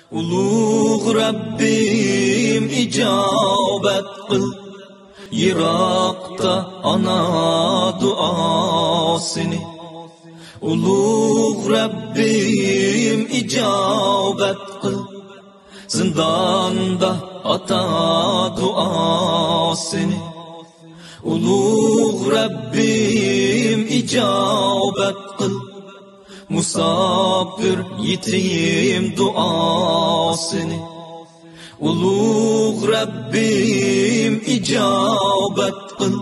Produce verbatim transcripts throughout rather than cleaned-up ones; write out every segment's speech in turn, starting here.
ئۇلۇغ رەببىم، ئىجابەت قىل يىراقتا ئانا دۇئاسىنى. ئۇلۇغ رەببىم، ئىجابەت قىل زىنداندا ئاتا دۇئاسىنى. ئۇلۇغ رەببىم، ئىجابەت قىل مۇساپىر يېتىم دۇئاسىنى. ئۇلۇغ رەببىم، ئىجابەت قىل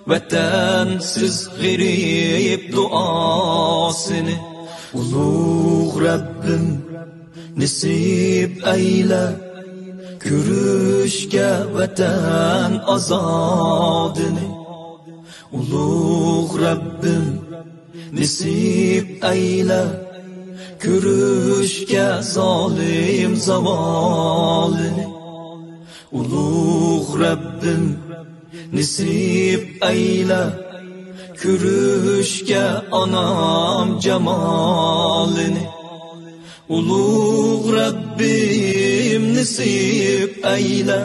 ۋەتەنسىز غېرىب دۇئاسىنى. ئۇلۇغ رەببىم، نېسىپ ئەيلە كۆرۈشكە ۋەتەن ئازادىنى. ئۇلۇغ رەببىم، نېسىپ ئەيلە كۆرۈشكە زالىم زاۋالىنى. ئۇلۇغ رەببىم، نېسىپ ئەيلە كۆرۈشكە ئانام جامالىنى. ئۇلۇغ رەببىم، نېسىپ ئەيلە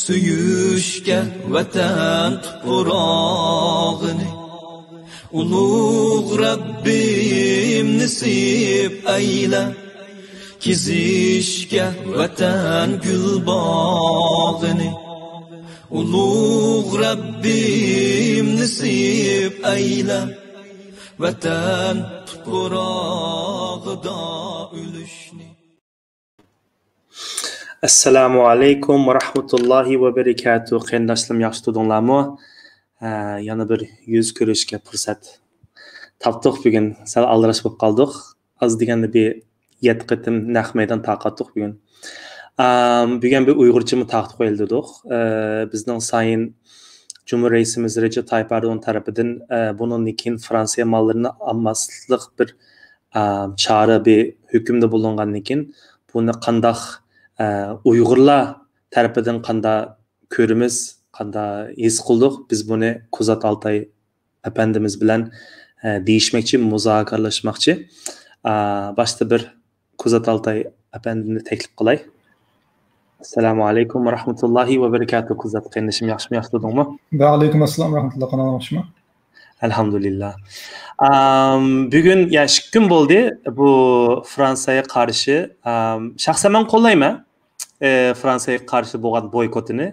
سۆيۈشكە ۋەتەن تۇپراغىنى. ئۇلۇغ رەببىم، نېسىپ ئەيلە كېزىشكە ۋەتەن گۈل باغىنى. ئۇلۇغ رەببىم، نېسىپ ئەيلە ۋەتەن تۇپراغىدا ئۆلۈشنى. ئەسسالامۇ ئەلەيكۇم ۋە رەھمەتۇللاھى ۋە بەرىكاتۇ. قېرىنداشلىرىم، ياخشى تۇردۇڭلارمۇ؟ ھە، يەنە بىر يۈز كۆرۈشكە پۇرسەت تاپتۇق بۈگۈن. سەل ئالدىراش بولۇپ قالدۇق. ئاز دېگەندە بىر يەتتە قېتىم نەق مەيدان تارقاتتۇق بۈگۈن. ئام، بۈگۈن بىر ئۇيغۇرچىمۇ تارقىتىپ قويايلى دېدۇق. ئە، بىزنىڭ سايىن جۇمھۇر رەئىسىمىز رەجەپ تايىپ ئەردوغان تەرىپىدىن، ئە، بۇنىڭدىن كېيىن فرانسىيە ماللىرىنى ئالماسلىق بىر، ئە، چارە، بىر ھۆكۈمدە بولۇنغاندىن كېيىن، بۇنى قانداق، ئە، ئۇيغۇرلار تەرىپىدىن قانداق كۆرىمىز، قانداق ھېس قىلدۇق، بىز بۇنى كوزات ئالتاي ئەپەندىمىز بىلەن، ئە، دېيىشمەكچى، مۇزاكىرىلەشمەكچى. ئە، باشتا بىر كوزات ئالتاي ئەپەندىمنى تەكلىپ قىلاي. ئەسسالامۇ ئەلەيكۇم ۋە رەھمەتۇللاھى ۋە بەرىكاتۇھ، كوزات قېرىندىشىم، ياخشىمۇ، ياخشى تۇردۇڭمۇ؟ ۋە ئەلەيكۇم ئەسسالام ۋە رەھمەتۇللاھ، قانداق، ياخشىمۇ؟ ئەلھەمدۇلىللا. ئام، بۈگۈن، يا، ئىككى كۈن بولدى بۇ فرانسىيەگە قارشى، ئام، شەخسەن مەن قوللايمەن، ئە، فرانسىيەگە قارشى بولغان بويكوتىنى.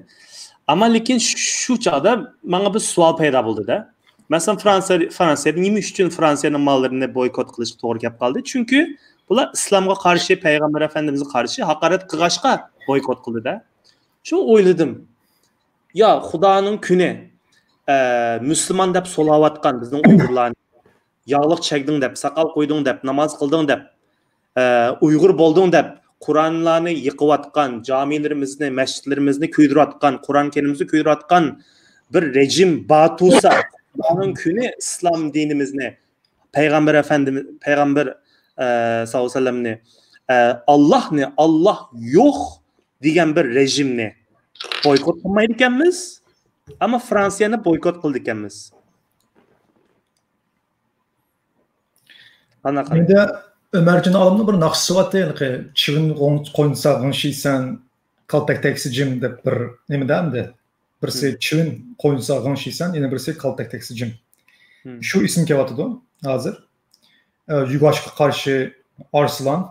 ئەمما لېكىن شۇ چاغدا ماڭا بىر سوئال پەيدا بولدى-دە. مەسىلەن، فرانسىيە، فرانسىيەدە نېمە ئۈچۈن فرانسىيەنىڭ ماللىرىنى بويكوت قىلىشقا توغرا كەپ قالدى؟ چۈنكى بۇلار ئىسلامغا قارشى، پەيغەمبەر ئەپەندىمىزگە قارشى ھاقارەت قىلغاچقا بويكوت قىلدى-دە. شۇ ئويلىدىم. يا خۇدانىڭ كۈنى، ئە، مۇسۇلمان دەپ سولاۋاتقان بىزنىڭ ئۇيغۇرلارنى، ياغلىق چەكتىڭ دەپ، ساقال قويدۇڭ دەپ، ناماز قىلدىڭ دەپ، ئە، ئۇيغۇر بولدۇڭ دەپ، قۇرئانلارنى يىقىۋاتقان، جامىلىرىمىزنى، مەسچىتلىرىمىزنى كۆيدۈرۈۋاتقان، قۇرئان كەرىمىمىزنى كۆيدۈرۈۋاتقان بىر رېجىم بار تۇرسا، خۇدانىڭ كۈنى ئىسلام دىنىمىزنى، پەيغەمبەر ئەپەندىمىز، پەيغەمبەر، ئە، ساللاللاھۇ ئەلەيھى ۋەسەللەمنى، ئە، ئاللاھنى، ئاللاھ يوق دېگەن بىر رېجىمنى بويكوت قىلمايدىكەنمىز، ئەمما فرانسىيەنى بويكوت قىلىدىكەنمىز. قانداق قارايسىز؟ ئەمدى ئۆمەرجان ئالىمنىڭ بىر ناخشىسى بارتى، ھېلىقى، چىۋىن غوڭ-، قوينىسا غىڭشىيسەن، كالتەك تەكسى جىم دەپ بىر نېمىدە ئەمدى. بىرسى چىۋىن قوينىسا غىڭشىيسەن، يەنە بىرسى كالتەك تەكسى جىم. شۇ ئېسىمگە كېلىۋاتىدۇ ھازىر. ئە، يۈگاشقا قارشى ئارسلان،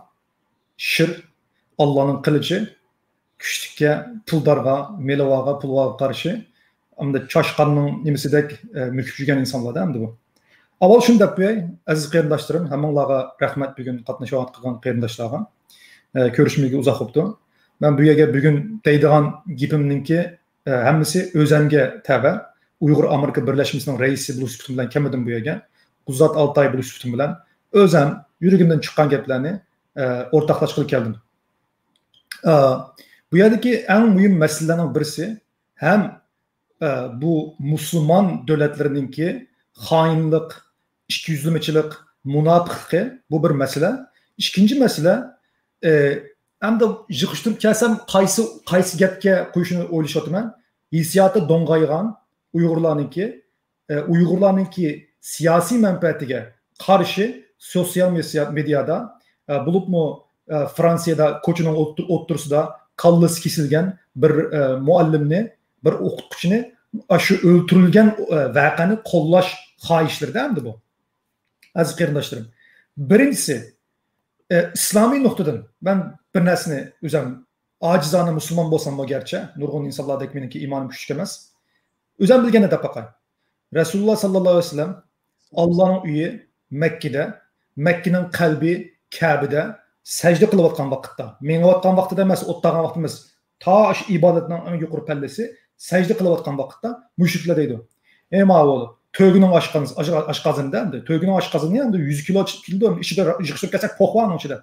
شىر، ئاللانىڭ قىلىچى، كۈچلۈككە، پۇلدارغا، مېلىۋارغا، پۇلۋارغا قارشى، ئەمدى چاشقاننىڭ نېمىسىدەك، ئە، مۆكۈپ يۈرگەن ئىنسانلار-دە ئەمدى بۇ. ئاۋۋال شۇنى دەپ قوياي، ئەزىز قېرىنداشلىرىم، ھەممىڭلارغا رەھمەت، بۈگۈن قاتنىشىۋاتقان قېرىنداشلارغا. ئە، كۆرۈشمىگىلى ئۇزاق بوپتۇ. مەن بۇ يەرگە بۈگۈن دەيدىغان گېپىمنىڭكى، ئە، ھەممىسى ئۆزەمگە تەۋە. ئۇيغۇر ئامېرىكا بىرلەشمىسىنىڭ رەئىسى بولۇش سۈپىتىم بىلەن كەلمىدىم بۇ يەرگە. قۇزات ئالتاي بولۇش سۈپىتىم بىلەن ئۆزەم يۈرىكىمدىن چىققان گەپلەرنى، ئە، ئورتاقلاشقىلى كەلدىم. ئە، بۇ يەردىكى ئەڭ مۇھىم مەسىلىلەرنىڭ بىرسى ھەم، ئە، بۇ مۇسۇلمان دۆلەتلىرىنىڭكى خائىنلىق، ئىككى يۈزلىمىچىلىك، مۇناپىقلىقى، بۇ بىر مەسىلە. ئىككىنچى مەسىلە، ئە، ئەمدى يىغىشتۇرۇپ كەلسەم، قايسى، قايسى گەپكە قويۇشنى ئويلىشىۋاتىمەن. ھېسسىياتى دوڭغايغان ئۇيغۇرلارنىڭكى، ئە، ئۇيغۇرلارنىڭكى سىياسىي مەنپەئەتىگە قارشى سوتسىيال مېسىيا-، مېدىيادا، ئە، بولۇپمۇ ئە، فرانسىيەدە كوچىنىڭ ئوتتۇ-، ئوتتۇرىسىدا كاللىسى كېسىلگەن بىر، ئە، مۇئەللىمنى، بىر ئوقۇتقۇچىنى، ئاشۇ ئۆلتۈرۈلگەن، ئە، ۋەقەنى قوللاش خاھىشلىرىدا ئەمدى بۇ. ئەزىز قېرىنداشلىرىم، بىرىنچىسى، ئە، ئىسلامىي نۇقتىدىن مەن بىر نەرسىنى ئۆزۈم ئاجىزانە مۇسۇلمان بولساممۇ گەرچە، نۇرغۇن ئىنسانلاردەك مېنىڭكى ئىمانىم كۈچلۈك ئەمەس. ئۆزۈم بىلگەننى دەپ باقاي. رەسۇلۇللا ساللاللاھۇ ئەلەيھى ۋەسەللەم ئاللانىڭ ئۆيى مەككىدە، مەككىنىڭ قەلبى كەبىدە سەجدە قىلىۋاتقان ۋاقىتتا، مېڭىۋاتقان ۋاقتىدا ئەمەس، ئولتۇرغان ۋاقتىدا ئەمەس، تا شۇ ئىبادەتنىڭ ئەڭ يۇقىرى پەللىسى سەجدە قىلىۋاتقان ۋاقىتتا مۇشرىكلار دەيدۇ: «ئەي ماۋۇ تۆگىنىڭ ئاشقان-، ئاش-، ئاشقازىنىدا، ئەمدى تۆگىنىڭ ئاشقازىنى ئەمدى يۈز كىلو چىقىپ كېلىدۇ، ئىچىدە يىغىشتۇرۇپ كەتسەك پوق بار ئۇنىڭ ئىچىدە.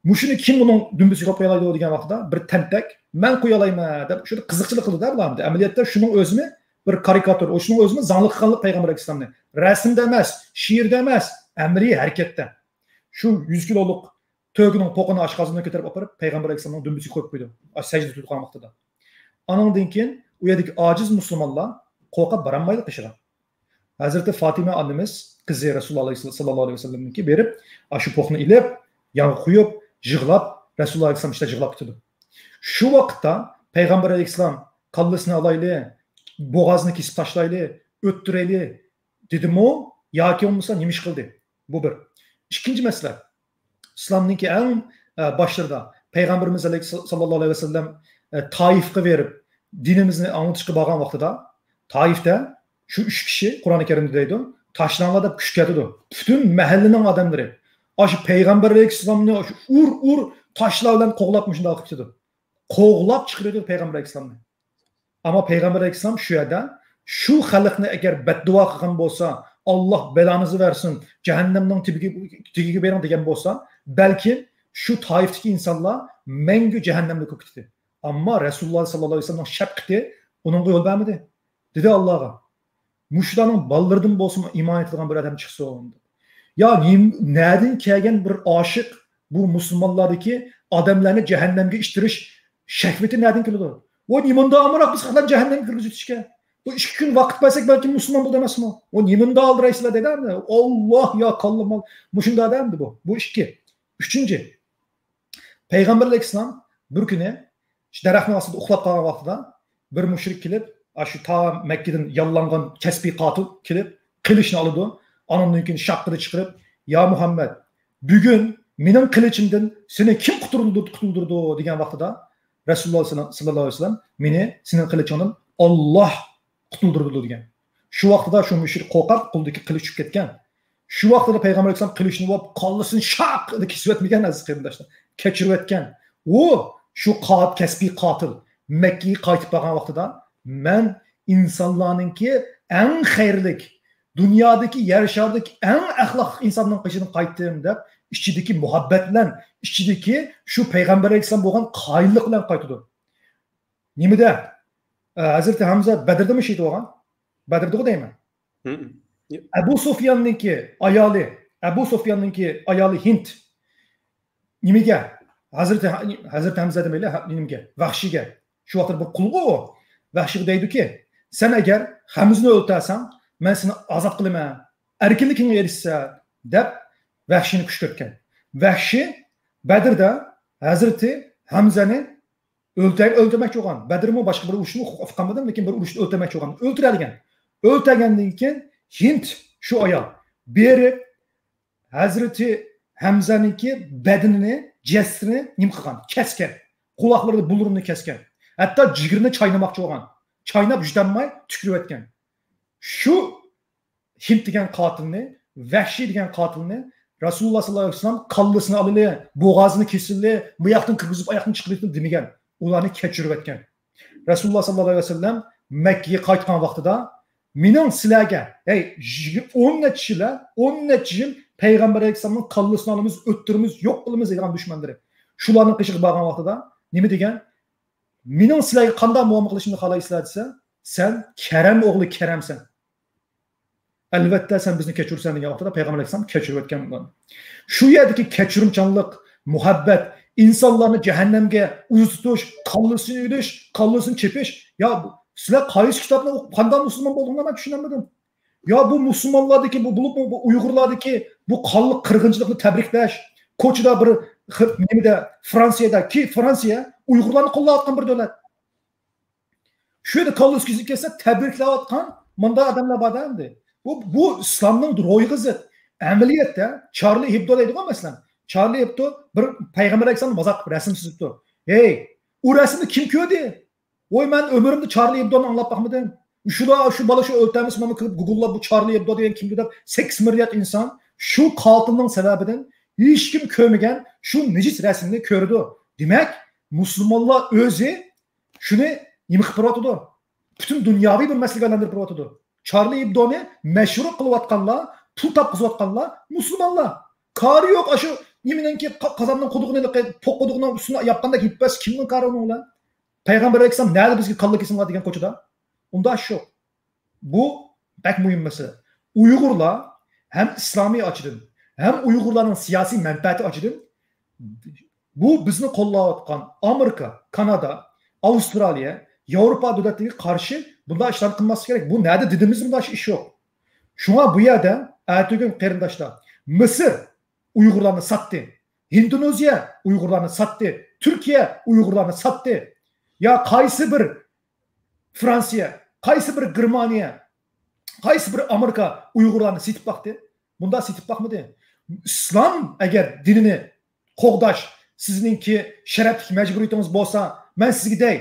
مۇشۇنى كىم ئۇنىڭ دۈمبىسىگە قويۇپ قويالايدۇ؟» دېگەن ۋاقتىدا بىر تەنتەك، «مەن قويالايمەن» دەپ، شۇ قىزىقچىلىق قىلدى-دە بۇلار. ئەمدى ئەمەلىيەتتە شۇنىڭ ئۆزىمۇ بىر كارىكاتۇر، شۇنىڭ ئۆزىمۇ زاڭلىق قىلغانلىق پەيغەمبەر ئەلەيھىسسالامنى. رەسىمدە ئەمەس، شېئىردا ئەمەس، ئەمەلىي ھەرىكەتتە. شۇ يۈز كىلولۇق تۆگىنىڭ پوقىنى ئاشقازىنىدىن كۆتۈرۈپ ئاپىرىپ، پەيغەمبەر ئەلەيھىسسالامنىڭ دۈمبىسىگە قويۇپ قويدى. ئاش سەجدە تۇتقان ۋاقتىدا. ئانىڭدىن كېيىن ئۇ يەردىكى ئاجىز مۇسۇلمانلار قورقۇپ بارالمايدۇ قېشىغا. ھەزرىتى فاتىمە ئانىمىز قىزى رەسۇلۇللا ئەلەيھىسسالام ساللاللاھۇ ئەلەيھى ۋەسەللەمنىڭكى بېرىپ، ئاشۇ پوقنى ئېلىپ، يانغا قويۇپ، يىغلاپ، رەسۇلۇللا ئەلەيھىسسالام ئىچىدە يىغلاپ كېتىدۇ. شۇ ۋاقىتتا پەيغەمبەر ئەلەيھىسسالام كاللىسىنى ئالايلى، بوغازىنى كېسىپ تاشلايلى، ئۆلتۈرەيلى دېدىمۇ ياكى بولمىسا نېمە ئىش قىلدى؟ بۇ بىر. ئىككىنچى مەسىلە. ئىسلامنىڭكى ئەڭ، ئە، باشلىرىدا پەيغەمبىرىمىز ئەلەيھىسسالام ساللاللاھۇ ئەلەيھى ۋەسەللەم، ئە، تائىفقا بېرىپ دىنىمىزنى ئاڭلىتىشقا بارغان ۋاقتىدا، تائىفتا شۇ ئۈچ كىشى، قۇرئانى كەرىمدە دەيدۇ، «تاشلاڭلار» دەپ كۈچ كەتىدۇ. پۈتۈن مەھەللىنىڭ ئادەملىرى ئاشۇ پەيغەمبەر ئەلەيھىسسالامنى ئاشۇ ئۇر، ئۇر، تاشلار بىلەن قوغلاپ مۇشۇنداق قىلىپ كېتىدۇ. قوغلاپ چىقىرىۋېتىدۇ پەيغەمبەر ئەلەيھىسسالامنى. ئەمما پەيغەمبەر ئەلەيھىسسالام شۇ يەردە، شۇ خەلقنى ئەگەر بەددۇئا قىلغان بولسا، «ئاللاھ بېلانىزنى بەرسۇن، جەھەننەمنىڭ تېگىگە، تېگىگە بېرىڭ» دېگەن بولسا، بەلكىم شۇ تائىفتىكى ئىنسانلار مەڭگۈ جەھەننەمدە كۆكتىدى. ئەمما رەسۇلۇللا ساللاللاھۇ ئەلەيھى ۋەسەللەمنىڭ شەپقىتى ئۇنىڭغا يول بەرمىدى. دېدى ئاللاغا، مۇشۇلارنىڭ بالىلىرىدىن بولسىمۇ ئىمان ئېيتىدىغان بىر ئادەم چىقسۇن. يا نېم-، نەدىن كەلگەن بىر ئاشىق بۇ مۇسۇلمانلاردىكى ئادەملەرنى جەھەننەمگە ئىتتىرىش شەھۋىتى نەدىن كېلىدۇ؟ ۋاي، نېمانداق ئامراق بىز خەقلەرنى جەھەننەمگە كىرگۈزۈۋېتىشكە؟ بۇ ئىككى كۈن ۋاقىت بەرسەك بەلكىم مۇسۇلمان بولىدۇ ئەمەسمۇ؟ ۋاي، نېمانداق ئالدىرايسىلەر دەيدۇ ئەمدى. ئاللاھ يا كاللىمال، مۇشۇنداق دە ئەمدى بۇ. بۇ ئىككى. ئۈچىنچى، پەيغەمبەر ئەلەيھىسسالام بىر كۈنى شۇ دەرەخنىڭ ئاستىدا ئۇخلاپ قالغان ۋاقتىدا بىر مۇشرىك كېلىپ، ئاشۇ تا مەككىدىن ياللانغان كەسپىي قاتىل كېلىپ، قىلىچنى ئالىدۇ. ئانىڭدىن كېيىن شاققىدە چىقىرىپ، يا مۇھەممەد، بۈگۈن مېنىڭ قىلىچىمدىن سېنى كىم قۇتۇلدۇردى، قۇتۇلدۇردى دېگەن ۋاقتىدا، رەسۇلۇللا ساللاللاھۇ ئەلەيھى ۋەسەللەم، مېنى سېنىڭ قىلىچىڭدىن ئاللاھ قۇتۇلدۇردى دېگەن. شۇ ۋاقتىدا شۇ مۇشرىك قورقاپ، قولىدىكى قىلىچ چۈشۈپ كەتكەن. شۇ ۋاقتىدا پەيغەمبەر ئەلەيھىسسالام قىلىچنى ئۇرۇپ، كاللىسىنى شاق ئېتىپ كېسىۋەتمىگەن، ئەزىز قېرىنداشلار. كەچۈرۈۋەتكەن. ئۇ شۇ قات-، كەسپىي قاتىل مەككىگە قايتىپ بارغان ۋاقتىدا، مەن ئىنسانلارنىڭكى ئەڭ خەيرلىك، دۇنيادىكى، يەر شارىدىكى ئەڭ ئەخلاقلىق ئىنساننىڭ قېشىدىن قايتتىم دەپ، ئىچىدىكى مۇھەببەت بىلەن، ئىچىدىكى شۇ پەيغەمبەر ئەلەيھىسسالام بولغان قايىللىق بىلەن قايتىدۇ. نېمىدە؟ ئە، ھەزرىتى ھەمزە بەدردىمۇ شېھىت بولغان؟ بەدردىغۇ دەيمەن. ھىم. ئەبۇ سۇفياننىڭكى ئايالى، ئەبۇ سۇفياننىڭكى ئايالى ھىند نېمىگە؟ ھەزرىتى، ھەزرىتى ھەمزە دېمەيلى، ھە، نېمىگە؟ ۋەھشىيگە. شۇ ۋاقىتتا بىر قۇلغۇ ئۇ. ۋەھشىيگە دەيدۇكى، سەن ئەگەر ھەمزىنى ئۆلتۈرسەڭ، مەن سېنى ئازاد قىلىمەن، ئەركىنلىكىڭگە ئېرىشىسەن، دەپ ۋەھشىينى كۈشكۈرتكەن. ۋەھشىي بەدردە ھەزرىتى ھەمزەنى ئۆلتۈر-، ئۆلتۈرمەكچى بولغان. بەدرمۇ باشقا بىر ئۇرۇشنى ئۇقۇپ قالمىدىم، لېكىن بىر ئۇرۇشتا ئۆلتۈرمەكچى بولغان. ئۆلتۈرەلىگەن. ئۆلتۈرگەندىن كېيىن ھىند شۇ ئايال بېرىپ، ھەزرىتى ھەمزەنىڭكى بەدىنىنى، جەسىتىنى نېمە قىلغان؟ كەسكەن. قۇلاقلىرىنى، بۇلۇرىنى كەسكەن. ھەتتا جىگىرىنى چاينىماقچى بولغان. چايناپ يۇتالماي تۈكۈرۈۋەتكەن. شۇ ھىند دېگەن قاتىلنى، ۋەھشىي دېگەن قاتىلنى رەسۇلۇللا ساللاللاھۇ ئەلەيھى ۋەسەللەم كاللىسىنى ئالىلى، بوغازىنى كېسىلى، بۇ ياقتىن كىرگۈزۈپ، ئاياقتىن چىقىرىۋېتىلى دېمىگەن. ئۇلارنى كەچۈرۈۋەتكەن. رەسۇلۇللا ساللاللاھۇ ئەلەيھى ۋەسەللەم مەككىگە قايتقان ۋاقتىدا، مېنىڭ سىلەرگە، ھەي، يىگىر-، ئون نەچچە يىل، ئون نەچچە يىل پەيغەمبەر ئەلەيھىسسالامنىڭ كاللىسىنى ئالىمىز، ئۆلتۈرىمىز، يوق قىلىمىز دەيدىغان دۈشمەنلىرى. شۇلارنىڭ قېشىغا بارغان ۋاقتىدا نېمە دېگەن؟ مېنىڭ سىلەرگە قانداق مۇئامىلە قىلىشىمنى خالايسىلەر دېسە، سەن كەرەم ئوغلى كەرەمسەن. ئەلۋەتتە، سەن بىزنى كەچۈرىسەن دېگەن ۋاقتىدا پەيغەمبەر ئەلەيھىسسالام كەچۈرۈۋەتكەن بۇلارنى. شۇ يەردىكى كەچۈرۈمچانلىق، مۇھەببەت، ئىنسانلارنى جەھەننەمگە ئۇزىتىش، كاللىسىنى ئېلىش، كاللىسىنى چېپىش. يا سىلەر قايسى كىتابنى ئوقۇپ، قانداق مۇسۇلمان بولدۇڭلار، مەن چۈشىنەلمىدىم. يا بۇ مۇسۇلمانلاردىكى، بۇ، بولۇپمۇ بۇ ئۇيغۇرلاردىكى بۇ قانلىق قىرغىنچىلىقنى تەبرىكلەش، كوچىدا بىر خىت-، نېمىدە، فرانسىيەدە، كى-، فرانسىيە ئۇيغۇرلارنى قوللاۋاتقان بىر دۆلەت. شۇ يەردە كاللىسى كېسىلىپ كەتسە، تەبرىكلەۋاتقان مۇنداق ئادەملەر بار-دە ئەمدى. بۇ، بۇ ئىسلامنىڭ روھىغا زىت. ئەمەلىيەتتە چارلى ھېبدو دەيدىغۇ، مەسىلەن. چارلى ھېبدو بىر پەيغەمبەر ئەلەيھىسسالامنى مازاق قىلىپ رەسىم سىزىپتۇ. ھەي، ئۇ رەسىمنى كىم كۆردى؟ ۋوي، مەن ئۆمرۈمدە چارلى ھېبدونى ئاڭلاپ باقمىدىم. شۇلا، شۇ بالا شۇ ئۆلتەرمىسى مانا كىرىپ گۇگللاپ، بۇ چارلى ھېبدو دېگەن كىمدۇ دەپ، سەككىز مىليارد ئىنسان شۇ قاتىلنىڭ سەۋەبىدىن ھېچكىم كۆرمىگەن شۇ نىجىس رەسىمنى كۆرىدۇ. دېمەك، مۇسۇلمانلار ئۆزى شۇنى نېمە قىلىپ بېرىۋاتىدۇ؟ پۈتۈن دۇنياۋى بىر مەسىلىگە ئايلاندۇرۇپ بېرىۋاتىدۇ. چارلى ھېبدونى مەشھۇر قىلىۋاتقانلار، پۇل تاپقۇزۇۋاتقانلار مۇسۇلمانلار. كارى يوق، ئاشۇ نېمىنىڭكى، قا-، قازاننىڭ قودۇقىنى، پوق قودۇقنىڭ ئۈستىنى ياپقاندەك يېپىپ بەرسە، كىمنىڭ كارى ئۇنىڭ بىلەن؟ پەيغەمبەر ئەلەيھىسسالام نەدە بىزگە كاللا كېسىڭلار دېگەن كوچىدا؟ ئۇنداق ئىش يوق. بۇ بەك مۇھىم مەسىلە. ئۇيغۇرلار ھەم ئىسلامىي ئاچىدىن، ھەم ئۇيغۇرلارنىڭ سىياسىي مەنپەئەتى ئاچىدىن بۇ بىزنى قوللاۋاتقان ئامېرىكا، كانادا، ئاۋسترالىيە، ياۋروپا دۆلەتلىرىگە قارشى بۇنداق ئىشلارنى قىلماسلىق كېرەك. بۇ نەدە دېدىمىز، بۇنداق ئىش يوق. شۇڭا بۇ يەردە ئەتىگۈن قېرىنداشلار، مىسىر ئۇيغۇرلارنى ساتتى، ھىندونېزىيە ئۇيغۇرلارنى ساتتى، تۈركىيە ئۇيغۇرلارنى ساتتى. يا قايسى بىر فرانسىيە، قايسى بىر گېرمانىيە، قايسى بىر ئامېرىكا ئۇيغۇرلارنى سېتىپ باقتى؟ بۇنداق سېتىپ باقمىدى. ئىسلام ئەگەر دىنىنى قوغداش سىزنىڭكى شەرەپلىك مەجبۇرىيىتىڭىز بولسا، مەن سىزگە دەي،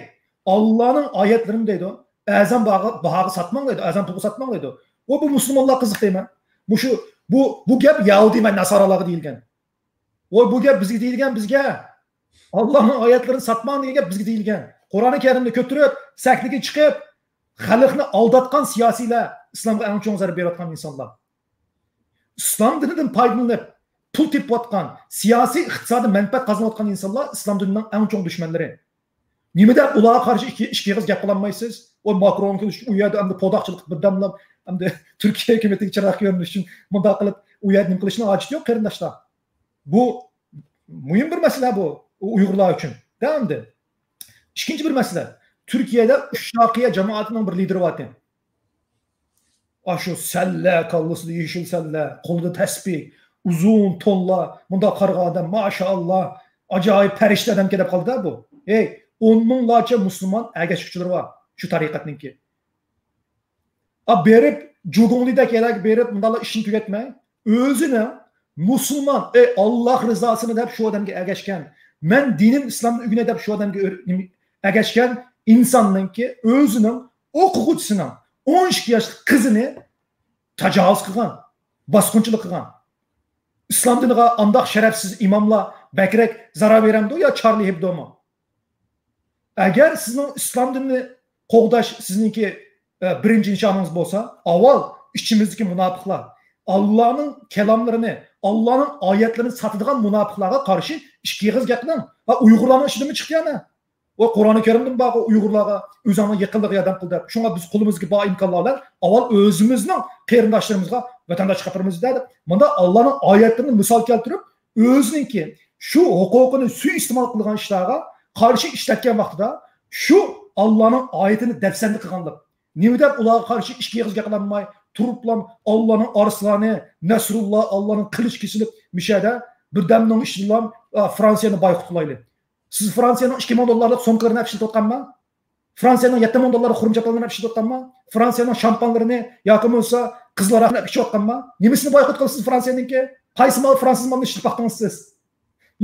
ئاللانىڭ ئايەتلىرىنى دەيدۇ، ئەرزان باھاغا، باھاغا ساتماڭ دەيدۇ، ئەرزان پۇلغا ساتماڭ دەيدۇ. ئۇ بۇ مۇسۇلمانلار قىزىق دەيمەن. مۇشۇ، بۇ، بۇ گەپ يەھۇدىي ۋە ناسارالارغا دېيىلگەن. ۋوي، بۇ گەپ بىزگە دېيىلگەن، بىزگە. ئاللانىڭ ئايەتلىرىنى ساتماڭ دېگەن گەپ بىزگە دېيىلگەن. قۇرئانى كەرىمنى كۆتۈرۈپ، سەھنىگە چىقىپ، خەلقنى ئالداتقان سىياسىيلار ئىسلامغا ئەڭ چوڭ زەربە بېرىۋاتقان ئىنسانلار. ئىسلام دىنىدىن پايدىلىنىپ، پۇل تېپىۋاتقان، سىياسىي، ئىقتىسادىي مەنپەئەت قازىنىۋاتقان ئىنسانلار ئىسلام دىنىنىڭ ئەڭ چوڭ دۈشمەنلىرى. نېمە دەپ ئۇلارغا قارشى ئىككى، ئىككى ئېغىز گەپ قىلالمايسىز؟ ئۇ ماكرونغا ئۇ يەردە ئەمدى پوداقچىلىق بىردەملا ئەمدى تۈركىيە ھۆكۈمىتىگە چىرايلىق كۆرۈنۈش ئۈچۈن مۇنداق قىلىپ ئۇ يەردە نېمە قىلىشنىڭ ھاجىتى يوق، قېرىنداشلار. بۇ مۇھىم بىر مەسىلە بۇ، ئۇ ئۇيغۇرلار ئۈچۈن. دە ئەمدى. ئىككىنچى بىر مەسىلە. تۈركىيەدە ئۇششاقىيە جامائىتىنىڭ بىر لىدېرى بارتى. ئاشۇ سەللە، كاللىسىدا يېشىل سەللە، قولىدا تەسبىھ، ئۇزۇن تونلار، مۇنداق قارىغان ئادەم، ماشائاللا، ئاجايىپ پەرىشتە ئادەمكەن دەپ قالدى-دە بۇ. ھەي، ئون مىڭلارچە مۇسۇلمان ئەگەشكۈچىلىرى بار شۇ تەرىقەتنىڭكى. ئا، بېرىپ، جۇگۇڭلىدەك يەرلەرگە بېرىپ، مۇنداقلا ئىشنى تۈگەتمەي، ئۆزىنى مۇسۇلمان، ئەي، ئاللا رىزاسىنى دەپ شۇ ئادەمگە ئەگەشكەن، مەن دىنىم ئىسلامنى ئۆگىنەي دەپ شۇ ئادەمگە ئۆر-، نېمە، ئەگەشكەن ئىنساننىڭكى ئۆزىنىڭ ئوقۇغۇچىسىنىڭ ئون ئىككى ياشلىق قىزىنى تاجاۋۇز قىلغان، باسقۇنچىلىق قىلغان. ئىسلام دىنىغا ئانداق شەرەپسىز ئىماملار بەكرەك زارار بېرەمدۇ يا چارلى ھېبدومۇ؟ ئەگەر سىزنىڭ ئىسلام دىنىنى قوغداش سىزنىڭكى، ئە، بىرىنچى نىشانىڭىز بولسا، ئاۋۋال ئىچىمىزدىكى مۇناپىقلار، ئاللانىڭ كالاملىرىنى، ئاللانىڭ ئايەتلىرىنى ساتىدىغان مۇناپىقلارغا قارشى ئىككى ئېغىز گەپ قىلىڭ. ھە، ئۇيغۇرلارنىڭ ئىچىدىمۇ چىقتى يەنە. ۋە قۇرئانى كەرىمدىمۇ بارغۇ ئۇيغۇرلارغا ئۆزۈڭنىڭ يېقىنلىرىغا ياردەم قىل دەپ. شۇڭا بىز قولىمىزدىكى بار ئىمكانلار بىلەن ئاۋۋال ئۆزىمىزنىڭ قېرىنداشلىرىمىزغا ۋەتەنداشلىق قىلىمىز دەپ. مۇنداق ئاللانىڭ ئايەتلىرىنى مىسال كەلتۈرۈپ، ئۆزىنىڭكى شۇ ھوقۇقىنى سۇيىئىستېمال قىلغان ئىشلارغا قارشى ئىشلەتكەن ۋاقتىدا شۇ ئاللانىڭ ئايىتىنى دەپسەندە قىلغانلىق. نېمە دەپ ئۇلارغا قارشى ئىككى ئېغىز گەپ قىلالماي تۇرۇپلا ئاللانىڭ ئارسلانى، نەسرۇللا، ئاللانىڭ قىلىچى كېسىلىپ مىشەدە بىردەمنىڭ ئىچىدىلا، ئا، فرانسىيەنى بايقۇت قىلايلى. سىز فرانسىيەنىڭ ئىككى مىڭ دوللارلىق سومكىلىرىنى ئەپ ئىشلىتىۋاتقانما؟ فرانسىيەنىڭ يەتتە مىڭ دوللارلىق خۇرۇم چاپانلىرىنى ئىشلىتىۋاتقانما؟ فرانسىيەنىڭ شامپانلىرىنى ياكى بولمىسا قىزىل ھاراقنى ئىچىۋاتقانما؟ نېمىسىنى بايقۇت قىلىسىز فرانسىيەنىڭكى؟ قايسى مال، فرانسىز مالىنى ئىشلىتىپ باقتىڭىز سىز؟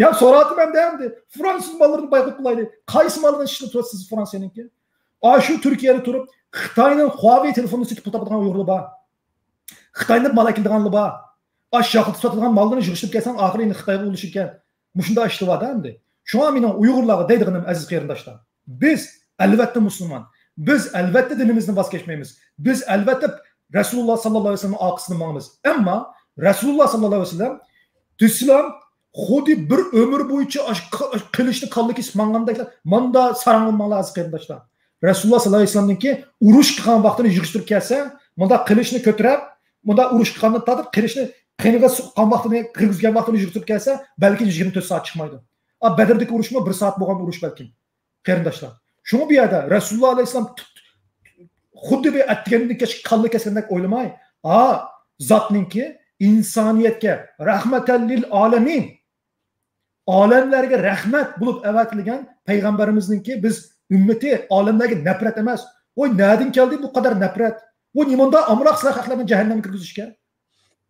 يا سوراۋاتىمەن دە ئەمدى. فرانسىز ماللىرىنى بايقۇت قىلايلى. قايسى ماللىرىنى ئىشلىتىۋاتىسىز فرانسىيەنىڭكى؟ ئاشۇ تۈركىيەدە تۇرۇپ خىتاينىڭ خۇاۋېي تېلېفونىنى سېتىپ پۇل تاپىدىغان ئۇيغۇرلار بار. خىتاينى مال ئەكېلىدىغانلار بار. ئاش شاختا ساتىدىغان ماللىرىنى يىغىشتۇرۇپ كەلسەڭ ئاخىرى ئەمدى خىتايغا ئۇلىشىدىكەن. مۇشۇنداق ئىشلار بار دە ئەمدى. شۇڭا مېنىڭ ئۇيغۇرلارغا دەيدىغىنىم، ئەزىز قېرىنداشلار، بىز ئەلۋەتتە مۇسۇلمان. بىز ئەلۋەتتە دىنىمىزدىن ۋاز كەچمەيمىز. بىز ئەلۋەتتە رەسۇلۇللا ساللاللاھۇ ئەلەيھى ۋەسەللەمنىڭ ئارقىسىدىن ماڭىمىز. ئەمما رەسۇلۇللا ساللاللاھۇ ئەلەيھى ۋەسەللەم دېسىلا، خۇددى بىر ئۆمۈر بويىچە ئاشۇ قىلىچنى كاللا كېسىپ ماڭغاندەكلا ماندا ساراڭ بولماڭلار، ئەزىز قېرىنداشلار. رەسۇلۇللا ساللاللاھۇ ئەلەيھى ۋەسەللەمنىڭكى ئۇرۇش قىلغان ۋاقتىنى يىغىشتۇرۇپ كەلسە، مۇنداق قىلىچنى كۆتۈرۈپ، مۇنداق ئۇرۇش قىلغاندىن تارتىپ، قىلىچنى قېنىغا سۇققان ۋاقتىنى، كىرگۈزگەن ۋاقتىنى يىغىشتۇرۇپ كەلسە، بەلكى يىگىرمە تۆت سائەت چىقمايدۇ. ئا، بەدردىكى ئۇرۇشمۇ بىر سائەت بولغان ئۇرۇش بەلكىم. قېرىنداشلار، شۇڭا بۇ يەردە رەسۇلۇللا ئەلەيھىسسالام خۇددى بىر ئەتىگەندىن كەچكە كاللا كەسكەندەك ئويلىماي، ئا، زاتنىڭكى ئىنسانىيەتكە رەھمەتەن لىل ئالەمىن، ئالەملەرگە رەھمەت بولۇپ ئەۋەتىلگەن پەيغەمبىرىمىزنىڭكى بىز ئۈممىتى ئالەملەرگە نەپرەت ئەمەس. ۋوي، نەدىن كەلدى بۇ قەدەر نەپرەت؟ ۋوي، نېمانداق ئامراقسىلەر خەقلەرنى جەھەننەمگە كىرگۈزۈشكە؟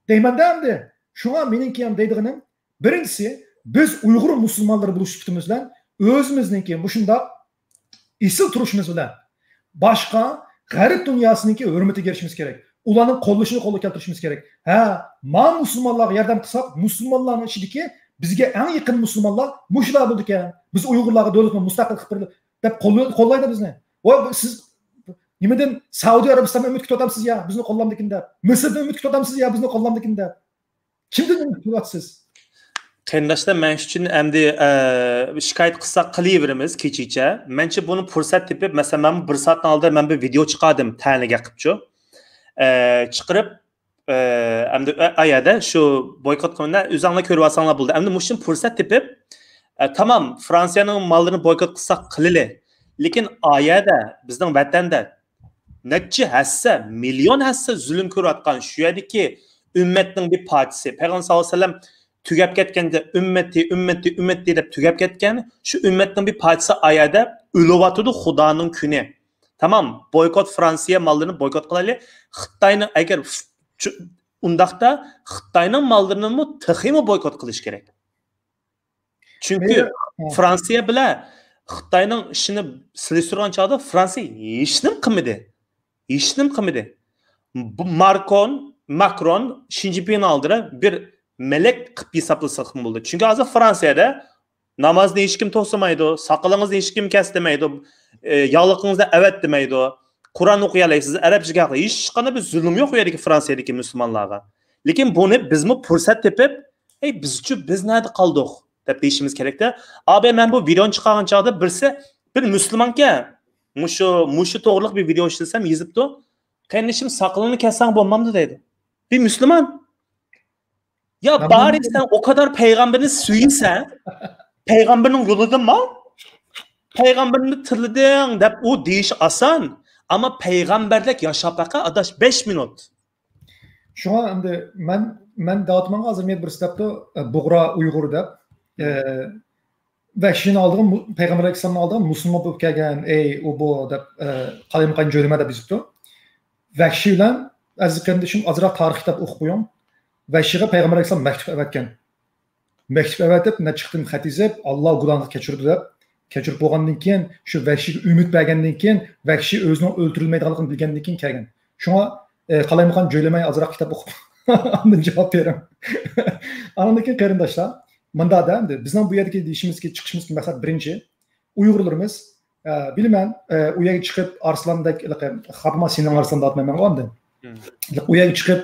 دەيمەندە ئەمدى. شۇڭا مېنىڭكى ھەم دەيدىغىنىم، بىرىنچىسى، بىز ئۇيغۇر مۇسۇلمانلىرى بولۇش سۈپىتىمىز بىلەن ئۆزىمىزنىڭكى مۇشۇنداق ئېسىل تۇرۇشىمىز بىلەن باشقا غەرب دۇنياسىنىڭكى ھۆرمىتىگە ئېرىشىشىمىز كېرەك. ئۇلارنىڭ قوللىشىنى قولغا كەلتۈرۈشىمىز كېرەك. ھە، ما مۇسۇلمانلارغا ياردەم قىلساق، مۇسۇلمانلارنىڭ ئىچىدىكى بىزگە ئەڭ يېقىن مۇسۇلمانلار مۇشۇلار بولىدىكەن. بىز ئۇيغۇرلارغا دۆلىتىنى مۇستەقىل قىلىپ بېرىلى دەپ قوللايدۇ بىزنى. ۋاي، سىز نېمىدىن سەئۇدى ئەرەبىستاندىن ئۈمىد كۈتۈۋاتامسىز يا، بىزنى قوللامدىكىن دەپ؟ مىسىردىن ئۈمىد كۈتۈۋاتامسىز يا، بىزنى قوللامدىكىن دەپ؟ كىمدىن ئۈمىد كۈتۈۋاتىسىز؟ قېرىنداشلار، مەن شۇنىڭ ئۈچۈن ئەمدى، ئە، شىكايەت قىلساق قىلىۋېرىمىز كېچىچە. مەنچە بۇنى پۇرسەت تېپىپ، مەسىلەن، مەن بۇ بىر سائەتنىڭ ئالدىدا مەن بىر ۋىدېئو چىقاردىم، تەنىگە قىپچۇ. ئە، چىقىرىپ، ئە، ئەمدى ئە، ئايەدە شۇ بويكوت قىلمىنا، ئۆزۈڭلار كۆرۈۋالساڭلار بولدى. ئەمدى مۇشۇنى پۇرسەت تېپىپ، ئە، تامام، فرانسىيەنىڭ ماللىرىنى بويكوت قىلساق قىلىلى. لېكىن ئايەدە، بىزنىڭ ۋەتەندە نەچچە ھەسسە، مىليون ھەسسە زۇلۇم كۆرۈۋاتقان شۇ يەردىكى ئۈممەتنىڭ بىر پارچىسى. پەيغەمبەر ساللاللاھۇ ئەلەيھى ۋەسەللەم تۈگەپ كەتكەندە، ئۈممىتى، ئۈممىتى، ئۈممىتى دەپ تۈگەپ كەتكەن، شۇ ئۈممەتنىڭ بىر پارچىسى ئايەدە ئۆلۈۋاتىدۇ، خۇدانىڭ كۈنى. تامام، بويكوت، فرانسىيە ماللىرىنى بويكوت قىلايلى. خىتاينىڭ ئەگەر چۈ-، ئۇنداقتا خىتاينىڭ ماللىرىنىمۇ تېخىمۇ بويكوت قىلىش كېرەك. چۈنكى مەيلى. ھە. فرانسىيە بىلەن خىتاينىڭ ئىشىنى سېلىشتۇرغان چاغدا فرانسىيە ھېچنېمە قىلمىدى. ھېچنېمە قىلمىدى. بۇ ماركون، ماكرون، شى جىنپىڭنىڭ ئالدىدا بىر مەلەك قىلىپ ھېسابلىساقمۇ بولىدۇ. چۈنكى ھازىر فرانسىيەدە نامازنى ھېچكىم توسىمايدۇ، ساقىلىڭىزنى ھېچكىم كەستۈرمەيدۇ، ئە، ياغلىقىڭىزنى ئەۋەتتۈرمەيدۇ، قۇرئان ئوقۇيالايسىز، ئەرەبچە گەپ، ھېچقانداق بىر زۇلۇم يوق ئۇ يەردىكى فرانسىيەدىكى مۇسۇلمانلارغا. لېكىن بۇنى بىزمۇ پۇرسەت تېپىپ، ئەي، بىزچۇ، بىز نەدە قالدۇق؟ دەپ دېيىشىمىز كېرەكتە. ئابەي، مەن بۇ ۋىدېونى چىقارغان چاغدا بىرسى، بىر مۇسۇلمانكەن، مۇشۇ، مۇشۇ توغرىلىق بىر ۋىدېو ئىشلىسەم يېزىپتۇ. قېرىندىشىم، ساقىلىڭنى كەسسەڭ بولمامدۇ دەيدۇ. بىر مۇسۇلمان. يا بارى، سەن ئۇ قەدەر پەيغەمبىرنى سۆيىسەن، پەيغەمبىرنىڭ يولىدىن ماڭ، پەيغەمبىرنى تىللىدىڭ دەپ ئۇ دېيىش ئاسان. ئەمما پەيغەمبەردەك ياشاپ باقە، ئاداش، بەش مىنۇت. شۇڭا ئەمدى مەن، مەن دەۋاتىمەنغۇ، ھازىر مېنى بىرسى دەپتۇ، ئە، بۇغرا ئۇيغۇر دەپ. ئە، ۋەھشىينىڭ ئالدىغا مۇ-، پەيغەمبەر ئەلەيھىسسالامنىڭ ئالدىغا مۇسۇلمان بولۇپ كەلگەن، ئەي، ئۇ بۇ دەپ، ئە، قالايمىقان جۆيلىمە دەپ يېزىپتۇ. ۋەھشىي بىلەن ئەزىز قېرىندىشىم ئازراق تارىخ كىتاب ئوقۇپ قويۇڭ. ۋەھشىيغا پەيغەمبەر ئەلەيھىسسالام مەكتۇپ ئەۋەتكەن. مەكتۇپ ئەۋەتىپ، نەچچە قېتىم خەت يېزىپ، ئاللا گۇناھىڭنى كەچۈرىدۇ دەپ، كەچۈرۈپ بولغاندىن كېيىن، شۇ ۋەھشىيگە ئۈمىد بەرگەندىن كېيىن، ۋەھشىي ئۆزىنىڭ ئۆلتۈرۈلمەيدىغانلىقىنى بىلگەندىن كېيىن كەلگەن. شۇڭا، ئە، قالايمىقان جۆيلىمەي ئازراق كىتاب ئوقۇپ، ئاندىن جاۋاب بېرىڭ. ئاندىن كېيىن قېرىنداشلار، مۇنداق دە، ئەمدى بىزنىڭ بۇ يەردىكى دېيىشىمىزكى، چىقىشىمىزدىكى مەقسەت بىرىنچى، ئۇيغۇرلىرىمىز، ئە، بىلىمەن، ئە، ئۇ يەرگە چىقىپ ئارسلاندەك، ھېلىقى، خاپىما سېنىڭ ئارسلان دەۋاتىمەن ئاندىن. مم. ئۇ يەرگە چىقىپ،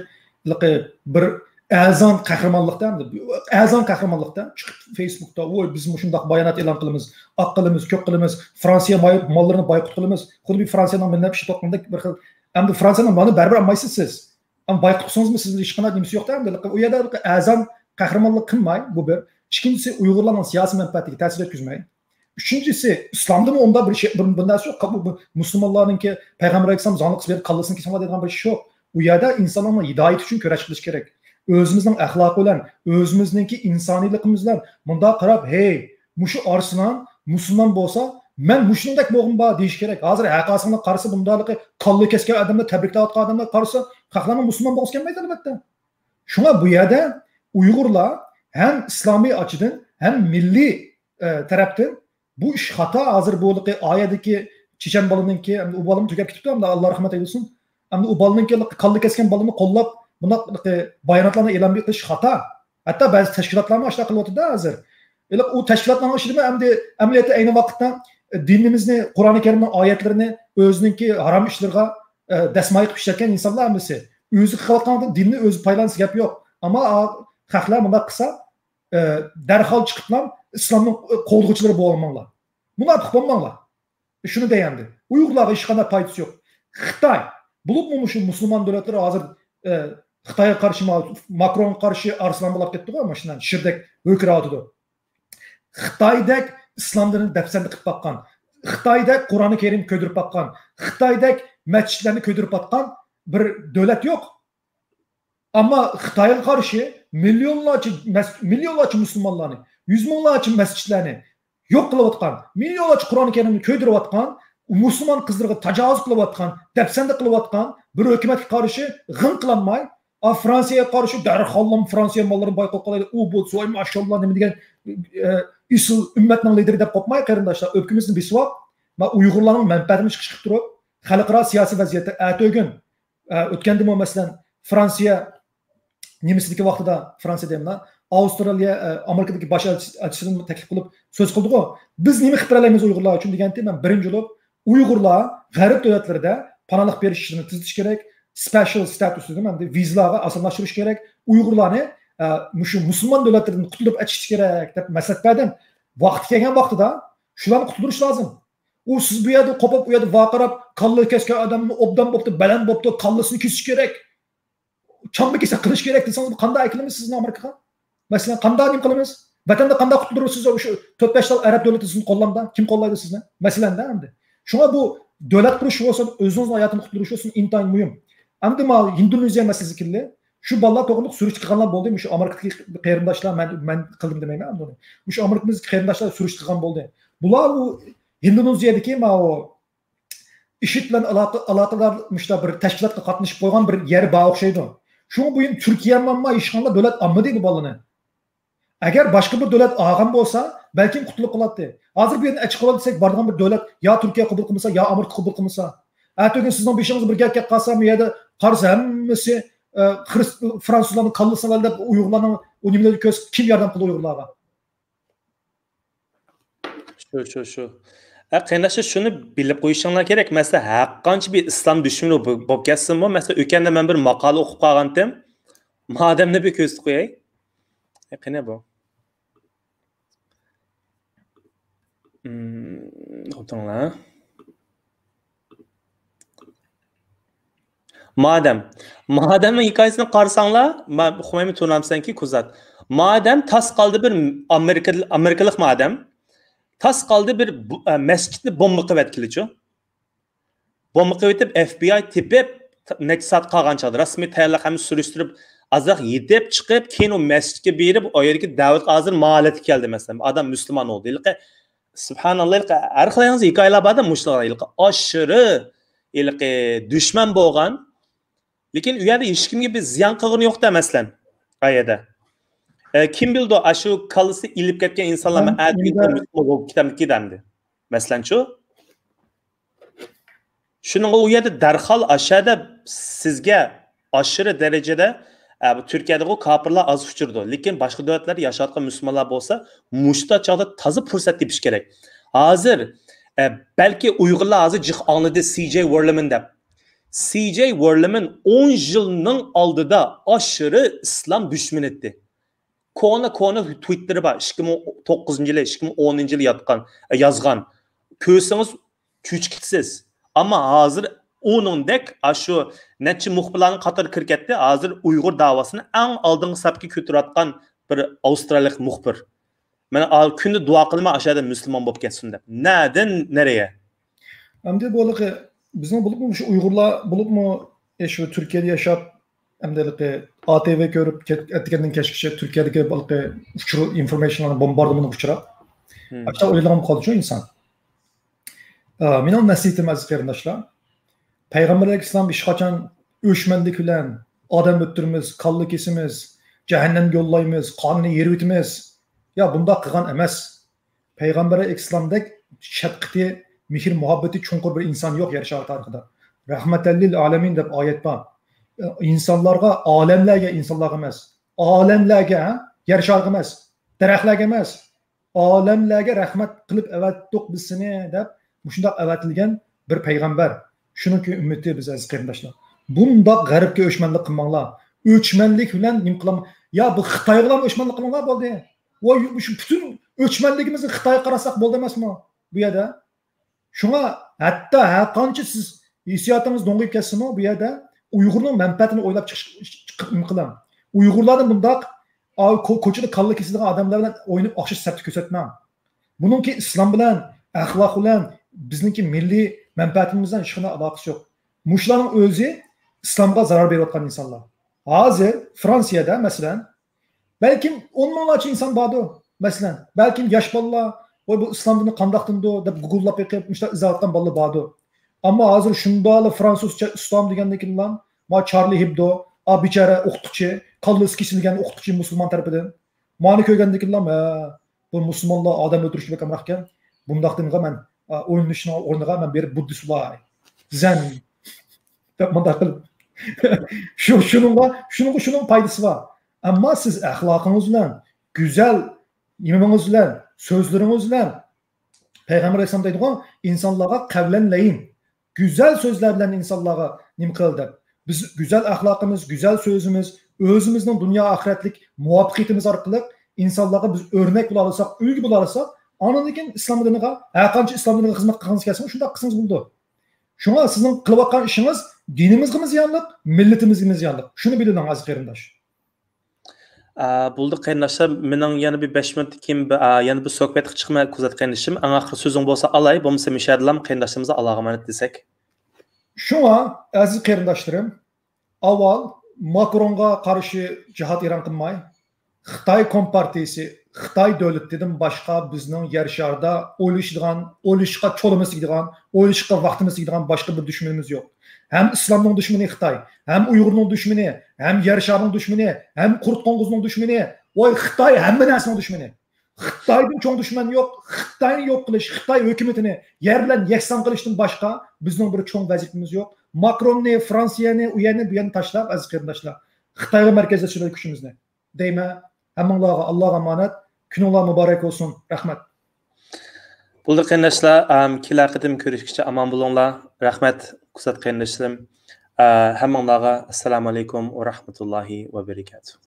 ھېلىقى بىر ئەرزان قەھرىمانلىقتا، ئەرزان قەھرىمانلىقتا چىقىپ فېيسبۇكتا، ۋوي، بىز مۇشۇنداق بايانات ئېلان قىلىمىز، ئاق قىلىمىز، كۆك قىلىمىز، فرانسىيە ماي-، ماللىرىنى بايقۇت قىلىمىز. خۇددى بىر فرانسىيەنىڭ مىللەت ئىشى توقۇنغاندەك بىر خىل. ئەمدى فرانسىيەنىڭ مالىنى بەرىبىر ئالمايسىز سىز. ئەمما بايقۇت قىلسىڭىزمۇ سىزدە ھېچقانداق نېمىسى يوق-دە، ئەمدى ئۇ يەردە ھېلىقى ئەرزان قەھرىمانلىق قىلماي، بۇ بىر. ئىككىنچىسى، ئۇيغۇرلارنىڭ سىياسىي مەنپەئەتىگە تەسىر يەتكۈزمەي. ئۈچىنچىسى، ئىسلامدىمۇ ئۇنداق بىر شەي، بىر، بىر نەرسە يوق. بۇ، بۇ مۇسۇلمانلارنىڭكى پەيغەمبەر ئەلەيھىسسالام زاڭلىق قىلسا كاللىسىنى كېسىڭلار دەيدىغان بىر ئىش يوق. ئۇ يەردە ئىنسانلارنىڭ ھىدايىتى ئۈچۈن كۈرەش قىلىش كېرەك. ئۆزىمىزنىڭ ئەخلاقى بىلەن، ئۆزىمىزنىڭكى ئىنسانىيلىقىمىز بىلەن مۇنداق قاراپ، ھەي، مۇشۇ ئارسلان مۇسۇلمان بولسا، مەن مۇشۇندەك بولغۇم بار دېيىش كېرەك. ھازىر ھەر قايسىڭلار قارىسا، بۇنداقلىقى كاللا كەسكەن ئادەملەر، تەبرىكلەۋاتقان ئادەملەر قارىسا، خەقلەرنىڭ مۇسۇلمان بولغۇسى كەلمەيدۇ، ئەلۋەتتە. شۇڭا بۇ يەردە ئۇيغۇرلار ھەم ئىسلامىي ئاچىدىن، ھەم مىللىي، ئە، تەرەپتىن بۇ ئىش خاتا. ھازىر بۇ ئايەدىكى چېچەن بالىنىڭكى، ئەمدى ئۇ بالىمۇ تۈگەپ كېتىپتۇ، ئەمدى ئاللا رەھمەت ئەيلىسۇن. ئەمدى ئۇ بالىنىڭكى كاللا كەسكەن بالىنى قوللاپ، بۇنداق باياناتلارنى ئېلان قىلىش خاتا. ھەتتا بەزى تەشكىلاتلارمۇ ئاشۇنداق قىلىۋاتىدۇ ھازىر. ئۇ تەشكىلاتلارنىڭ ئىچىدىمۇ ئەمدى ئەمەلىيەتتە ئەينى ۋاقىتتا دىنىمىزنى، قۇرئانى كەرىمنىڭ ئايەتلىرىنى ئۆزىنىڭكى ھارام ئىشلىرىغا، ئە، دەسمايە قىلىپ ئىشلەتكەن ئىنسانلار ھەممىسى. ئۆزى قىلىۋاتقان دىننى ئۆزى پايدىلانسا گەپ يوق. ئەمما خەقلەر مۇنداق قىلسا، ئە، دەرھال چىقىپلا ئىسلامنىڭ قوغدىغۇچىلىرى بولۇۋالماڭلار. مۇناپىق بولماڭلار. شۇنى دەيەمدى. ئۇيغۇرلارغا ھېچقانداق پايدىسى يوق. خىتاي، بولۇپمۇ مۇشۇ مۇسۇلمان دۆلەتلىرى ھازىر، ئە، خىتايغا قارشى، ما-، ماكرونغا قارشى ئارسلان بولاپ كەتتىغۇ، ماشۇنداق شىردەك ھۆركىرەۋاتىدۇ. خىتايدەك ئىسلام دىنىنى دەپسەندە قىلىپ باققان، خىتايدەك قۇرئانى كەرىم كۆيدۈرۈپ باققان، خىتايدەك مەسچىتلەرنى كۆيدۈرۈپ ئاتقان بىر دۆلەت يوق. ئەمما خىتايغا قارشى مىليونلارچە مەس-، مىليونلارچە مۇسۇلمانلارنى، يۈز مىڭلارچە مەسچىتلەرنى يوق قىلىۋاتقان، مىليونلارچە قۇرئان كەرىمنى كۆيدۈرۈۋاتقان، مۇسۇلمان قىزلىرىغا تاجاۋۇز قىلىۋاتقان، دەپسەندە قىلىۋاتقان بىر ھۆكۈمەتكە قارشى غىڭ قىلالماي، ئا، فرانسىيەگە قارشى دەرھاللام فرانسىيە ماللىرىنى بايقاپ قالايلى، ئۇ بولسا، ۋاي ماشاللا، نېمە دېگەن، ئە، ئېسىل ئۈممەتنىڭ لىدىرى دەپ قوپماي، قېرىنداشلار، ئۆپكىمىزنى بېسىۋاپ، ما ئۇيغۇرلارنىڭ مەنپەئەتىنى چىقىشقا تۇرۇپ، خەلقئارا سىياسىي ۋەزىيەتتە ئەتىگۈن، ئە، ئۆتكەندىمۇ، مەسىلەن، فرانسىيە نېمىسىدىكى ۋاقتىدا، فرانسىيە دەيمەن، ئاۋسترالىيە، ئە، ئامېرىكىدىكى باش ئەلچىسىدىن تەكلىپ قىلىپ سۆز قىلدىغۇ. بىز نېمە قىلىپ بېرەلەيمىز ئۇيغۇرلار ئۈچۈن دېگەنتى، مەن بىرىنچى بولۇپ، ئۇيغۇرلار غەرب دۆلەتلىرىدە پاناھلىق بېرىش ئىشىنى تېزلىتىش كېرەك، سپېشال ستاتۇس دېدىم، ئەمدى ۋىزىلارغا ئاسانلاشتۇرۇش كېرەك، ئۇيغۇرلارنى، ئە، مۇشۇ مۇسۇلمان دۆلەتلىرىدىن قۇتۇلدۇرۇپ ئەچىش كېرەك دەپ مەسلىھەت بەردىم. ۋاقتى كەلگەن ۋاقتىدا شۇلارنى قۇتۇلدۇرۇش لازىم. ئۇ سىز بۇ يەردە قوپۇپ، ئۇ يەردە ۋارقىراپ، كاللا كەسكەن ئادەمنى ئوبدان بوپتۇ، بەلەن بوپتۇ، كاللىسىنى كېسىش كېرەك. چامما كېسەك قىلىش كېرەك دېسىڭىز، قانداق ئەكېلىمىز سىزنى ئامېرىكىغا؟ مەسىلەن، قانداق نېمە قىلىمىز؟ ۋەتەندە قانداق قۇتۇلدۇرىسىز؟ شۇ تۆت بەش تال ئەرەب دۆلىتى سىزنى قوللامدا، كىم قوللايدۇ سىزنى؟ مەسىلەندە ئەمدى. شۇڭا بۇ دۆلەت قۇرۇش بولسۇن، ئۆزىڭىزنىڭ ھاياتىنى قۇتۇلدۇرۇش بولسۇن، ئىنتايىن مۇھىم. ئەمدى ماۋۇ ھىندونېزىيە مەسىلىسى كېلدى. شۇ بالىلار توغرىلىق سۈرۈشتە قىلغانلار بولدى. مۇشۇ ئامېرىكىدىكى قېرىنداشلار، مەن، مەن قىلدىم دېمەيمەن ئەمدى ئۇنى. مۇشۇ ئامېرىكىمىزدىكى قېرىنداشلار سۈرۈشتە قىلغان بولدى. بۇلار ئۇ ھىندونېزىيەدىكى ماۋۇ ئىشىد بىلەن ئالاقە، ئالاقىدار مۇشۇنداق بىر تەشكىلاتقا قاتنىشىپ قويغان بىر يەر بار ئوخشايدۇ. شۇڭا بۇ يەردە تۈركىيە ئالما، ھېچقانداق دۆلەت ئالمىدى بۇ بالىنى. ئەگەر باشقا بىر دۆلەت ئالغان بولسا، بەلكىم قۇتۇلۇپ قالاتتى. ھازىر بۇ يەردىن ئەچىق قالدى دېسەك، بارىدىغان بىر دۆلەت يا تۈركىيە قوبۇل قىلمىسا، يا ئامېرىكا قوبۇل قىلمىسا. ئەتىگۈن سىزنىڭ بېشىڭىزغا بىر گەپ كەپ قالسا، بۇ يەردە قارىسا، ھەممىسى، ئە، خرىس-، فرانسۇزلارنىڭ كاللىسىنى ئالدى دەپ، ئۇيغۇرلارنىڭ ئۇ نېمىلىرىنى كۆرسە، كىم ياردەم قىلىدۇ ئۇيغۇرلارغا؟ شۇ، شۇ، شۇ. ئە، قېرىنداشلار، شۇنى بىلىپ قويۇشۇڭلار كېرەك. مەسىلەن، ھەرقانچە بىر ئىسلام دۈشمىنى بو-، بولۇپ كەتسىمۇ، مەسىلەن، ئۆكەندە مەن بىر ماقالە ئوقۇپ قالغانتىم. مادەمنى بىر كۆرسىتىپ قوياي. ئە، قېنى بۇ؟ مم، ئوتۇڭلار. مادەم. مادەمنىڭ ھېكايىسىنى قارىساڭلار، ما-، ئۇقمايمەن، تونامسەنكى، كۇزات. مادەم تاس قالدى بىر ئامېرىكا-، ئامېرىكىلىق مادەم. تاس قالدى بىر بۇ-، ئە، مەسچىتنى بومبا قىلىۋەتكىلىچۇ. بومبا قىلىۋېتىپ، ئېف بى ئاي تېپىپ، نەچچە سائەت قالغان چاغدا رەسمىي تەييارلىق ھەممە سۈرۈشتۈرۈپ، ئازراق يېتىپ چىقىپ، كېيىن ئۇ مەسچىتكە بېرىپ، ئۇ يەردىكى دەۋەت ھازىر ما ھالەتكە كەلدى، مەسىلەن. ئادەم مۇسۇلمان بولدى. ھېلىقى، سۇبھاناللا، ھېلىقى ھەر خىل ياڭزا ھېكايىلەر بار-دە، مۇشۇلار. ھېلىقى ئاشىرى، ھېلىقى دۈشمەن بولغان، لېكىن ئۇ يەردە ھېچكىمگە بىر زىيان قىلغىنى يوق-دە، مەسىلەن. ئا يەردە. ئە، كىم بىلىدۇ، ئاشۇ كاللىسى ئېلىپ كەتكەن ئىنسانلار مەن ئەتىگۈن مۇسۇلمان بولۇپ كېتەمدىكى دەمدى. مەسىلەن شۇ. شۇنىڭغا ئۇ يەردە دەرھال ئاشەدە سىزگە ئاشىرى دەرىجىدە، ئە، بۇ تۈركىيەدىغۇ كاپىرلار ئاز ئۇچرىدۇ. لېكىن باشقا دۆلەتلەردە ياشاۋاتقان مۇسۇلمانلار بولسا، مۇشتا چاغدا تازا پۇرسەت تېپىش كېرەك. ھازىر، ئە، بەلكى ئۇيغۇرلار ھازىر جىق ئاڭلىدى سى جەي ۋېرلىمېن دەپ. سى جەي ۋېرلىمېن ئون يىلنىڭ ئالدىدا ئاشىرى ئىسلام دۈشمىنى ئىدى. كونا، كونا تويىتلىرى بار. ئىككى مىڭ توققۇزىنچى يىلى، ئىككى مىڭ ئونىنچى يىلى ياتقان، يازغان. كۆرسىڭىز چۆچۈپ كېتىسىز. ئەمما ھازىر ئۇنىڭدەك ئاشۇ نەچچە مۇخبىرلارنىڭ قاتارىغا كىرىپ كەتتى. ھازىر ئۇيغۇر داۋاسىنى ئەڭ ئالدىنقى سەپكە كۆتۈرۈۋاتقان بىر ئاۋسترالىيىلىك مۇخبىر. مانا، ئا، كۈندە دۇئا قىلىمەن، ئاشۇ ئادەم مۇسۇلمان بولۇپ كەتسۇن دەپ. نەدىن نەرىگە؟ ئەمدى بۇ ھېلىقى بىزنىڭ بولۇپمۇ شۇ ئۇيغۇرلار بولۇپمۇ، ئە، شۇ تۈركىيەدە ياشاپ، ئەمدى ھېلىقى ئا تې ۋې كۆرۈپ كەت-، ئەتىگەندىن كەچكىچە تۈركىيەدىكى ھېلىقى ئۇچۇر، ئىنفورمېيشنلارنى، بومباردىمانغا ئۇچراپ، مم. ئاشۇنداق ئويلىغان قالدىچۇ ئىنسان. ئا، مېنىڭ نەسىھىتىم، ئەزىز قېرىنداشلار، پەيغەمبەر ئەلەيھىسسالام ھېچقاچان ئۆچمەنلىك بىلەن ئادەم ئۆلتۈرىمىز، كاللا كېسىمىز، جەھەننەمگە يوللايمىز، قانىنى يېرىۋېتىمىز. يا، بۇنداق قىلغان ئەمەس. پەيغەمبەر ئەلەيھىسسالامدەك شەپقىتى، مېھىر-مۇھەببىتى چوڭقۇر بىر ئىنسان يوق يەر شارى تارىخىدا. رەھمەتەللىل ئالەمىن دەپ ئايەت بار. ئىنسانلارغا، ئالەملەرگە، ئىنسانلارغا ئەمەس. ئالەملەرگە، ھە؟ يەر شارىغا ئەمەس. دەرەخلەرگە ئەمەس. ئالەملەرگە رەھمەت قىلىپ ئەۋەتتۇق بىز سېنى دەپ، مۇشۇنداق ئەۋەتىلگەن بىر پەيغەمبەر. شۇنىڭكى ئۈممىتى بىز، ئەزىز قېرىنداشلار. بۇنداق غەربكە ئۆچمەنلىك قىلماڭلار. ئۆچمەنلىك بىلەن نېمە قىلام-، يا بۇ خىتايغىلا ئۆچمەنلىك قىلىڭلار بولدى. ۋاي، شۇ پۈتۈن ئۆچمەنلىكىمىزنى خىتايغا قاراتساق بولدى ئەمەسمۇ بۇ يەردە؟ شۇڭا ھەتتا ھەر قانچە سىز ھېسسىياتىڭىز دوڭغىيىپ كەتسىمۇ، بۇ يەردە ئۇيغۇرنىڭ مەنپەئەتىنى ئويلاپ چىقىش، چىقىپ نېمە قىلىڭ. ئۇيغۇرلارنى بۇنداق، ئا، كو-، كوچىدا كاللا كېسىدىغان ئادەملەر بىلەن ئويناپ ئاخشاش سەپتە كۆرسەتمەڭ. بۇنىڭكى ئىسلام بىلەن، ئەخلاق بىلەن، بىزنىڭكى مىللىي مەنپەئەتىمىز بىلەن ھېچقانداق ئالاقىسى يوق. مۇشۇلارنىڭ ئۆزى ئىسلامغا زارار بېرىۋاتقان ئىنسانلار. ھازىر فرانسىيەدە، مەسىلەن، بەلكىم ئون مىڭلارچە ئىنسان باردۇ. مەسىلەن، بەلكىم ياش بالىلار، ۋاي، بۇ ئىسلام دىنى قانداق دىندۇ دەپ گۇگۇللاپ بېقىپ، مۇشۇنداق ئىزدەۋاتقان بالىلار باردۇ. ئەمما ھازىر شۇنداقلا فرانسۇزچە ئىسلام دېگەندىكىنلا، ما چارلى ھېبدو، ئا بىچارە ئوقۇتقۇچى، كاللىسى كېسىلگەن ئوقۇتقۇچى مۇسۇلمان تەرىپىدىن. مانى كۆرگەندىكىنلا، ھە، بۇ مۇسۇلمانلار ئادەم ئۆلتۈرۈشكە بەك ئامراقكەن. بۇنداق دىنغا مەن، ئا، ئويلىنىشنىڭ ئورنىغا مەن بېرىپ بۇددىست بولاي. زەن. دەپ مۇنداق قىلىپ. شۇ، شۇنىڭغا، شۇنىڭغا شۇنىڭ پايدىسى بار. ئەمما سىز ئەخلاقىڭىز بىلەن، گۈزەل نېمىڭىز بىلەن، سۆزلىرىڭىز بىلەن، پەيغەمبەر ئەلەيھىسسالام دەيدىغۇ، ئىنسانلارغا قەۋلەن لەيين، گۈزەل سۆزلەر بىلەن ئىنسانلارغا نېمە قىل دەپ. بىز گۈزەل ئەخلاقىمىز، گۈزەل سۆزىمىز، ئۆزىمىزنىڭ دۇنيا ئاخىرەتلىك مۇۋەپپەقىيىتىمىز ئارقىلىق ئىنسانلارغا بىز ئۆرنەك بولالىساق، ئۈلگە بولالىساق، ئاندىن كېيىن ئىسلام دىنىغا، ھەر قانچە ئىسلام دىنىغا خىزمەت قىلغىڭىز كەلسىمۇ، شۇنداق قىلسىڭىز بولىدۇ. شۇڭا سىزنىڭ قىلىۋاتقان ئىشىڭىز دىنىمىزغىمۇ زىيانلىق، مىللىتىمىزگىمۇ زىيانلىق. شۇنى بىلىۋېلىڭ، ئەزىز قېرىنداش. ئا، بولدى قېرىنداشلار، مېنىڭ يەنە بىر بەش مىنۇتتىن كېيىن بىر، ئا، يەنە بىر سۆھبەتكە چىقىمەن، كۇزات قېرىندىشىم. ئەڭ ئاخىرى سۆزۈڭ بولسا ئالاي، بولمىسا مۇشۇ يەردىلا قېرىنداشلىرىمىزغا ئاللاغا ئامانەت دېسەك. شۇڭا، ئەزىز قېرىنداشلىرىم، ئاۋۋال ماكرونغا قارشى جىھاد ئېلان قىلماي، خىتاي كومپارتىيىسى، خىتاي دۆلىتىدىن باشقا بىزنىڭ يەر شارىدا ئويلىشىدىغان، ئويلىشىشقا چولىمىز تېگىدىغان، ئويلىشىشقا ۋاقتىمىز تېگىدىغان باشقا بىر دۈشمىنىمىز يوق. ھەم ئىسلامنىڭ دۈشمىنى خىتاي، ھەم ئۇيغۇرنىڭ دۈشمىنى، ھەم يەر شارىنىڭ دۈشمىنى، ھەم قۇرت قوڭغۇزنىڭ دۈشمىنى. ۋاي، خىتاي ھەممە نەرسىنىڭ دۈشمىنى. خىتايدىن چوڭ دۈشمەن يوق. خىتاينى يوق قىلىش، خىتاي ھۆكۈمىتىنى يەر بىلەن يەكسان قىلىشتىن باشقا بىزنىڭ بىر چوڭ ۋەزىپىمىز يوق. ماكروننى، فرانسىيەنى، ئۇ يەرنى، بۇ يەرنى تاشلاپ، ئەزىز قېرىنداشلار، خىتايغا مەركەزلەشتۈرەيلى كۈچىمىزنى دەيمەن. ھەممىڭلارغا ئاللاغا ئامانەت. كۈنۈڭلار مۇبارەك بولسۇن. رەھمەت. بولدى قېرىنداشلار، ئەم، كېلەر قېتىم كۆرۈشكىچە ئامان بولۇڭلار. رەھمەت، كۇزات قېرىنداشلىرىم. ئە، ھەممىڭلارغا ئەسسالامۇ ئەلەيكۇم ۋە رەھمەتۇللاھى ۋە بەرىكاتۇھ.